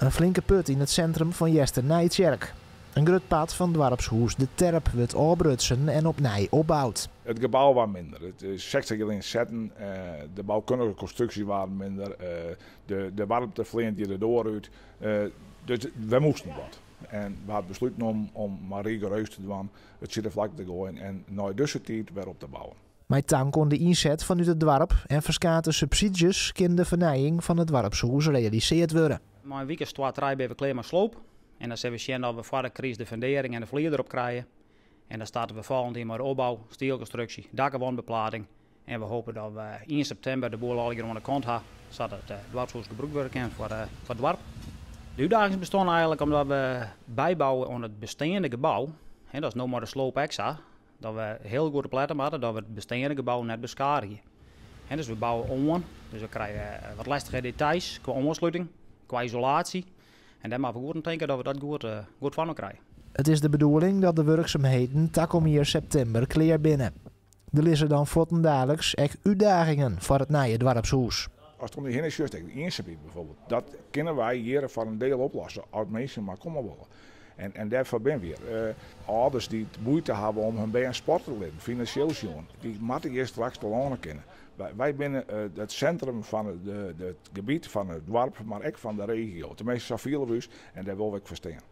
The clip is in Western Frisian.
In flinke put yn it sintrum fan Easternijtsjerk. In grut part fan doarpshûs De Terp wurdt ôfbrutsen en opnij opboud. It gebou waard minder. It is 60 jier lyn setten. De boukundige konstruksjes waarden minder. De waarmte fleant hjir de doar út. Dus we moasten wat. En we hawwe besluten om mar rigoereus te dwaan, it tsjin de flakte te goaien en nei dizze tiid wer op te bouwen. Mei tank oan de ynset fanút it doarp en ferskate subsydzjes kin de fernijing fan it doarpshûs realisearre wurde. Mei in wike as twa, trije binne we klear mei sloop. En dan sille we sjen dat we foar de kryst de fundearring en de flier derop krije. En dan starte we folgjend jier mei de opbou, stielkonstruksje, dak- en wandbeplating. En we hoopje dat we 1 septimber de boel allegear oan de kant ha, sadat it doarpshûs gebrûkt wurde kin foar it doarp. De útdagings besteane eigenlik omdat we bybouwe oan it besteande gebou. Dat is no mei de sloop ek sa, dat we hiel goed op lette moatte dat we it besteande gebou net beskadigje. Dus we bouwe oan, dus we krije wat lestige details kwa oansluting, kwa isolaasje. En dêr moatte we goed om tinke dat we dat goed foar krije. It is de bedoeling dat de wurksumheden takom jier septimber klear binne. Der lizze dan fuortendaliks ek útdagingen foar it nije doarpshûs. As it om dy hinne sjochst, ek de iensumheid byfoarbyld, dat kinne wy hjir foar in diel oplosse as minsken mar komme wolle. En dêrfoar binne we hjir. Alders dy't muoite hawwe om har bern sporte te litten, finansjeel sjoen, dy moatte hjir straks telâne kinne. Wy binne it sintrum fan it gebiet, fan it doarp, mar ek fan de regio. Teminsten, sa fiele we ús en dêr wolle we ek foar stean.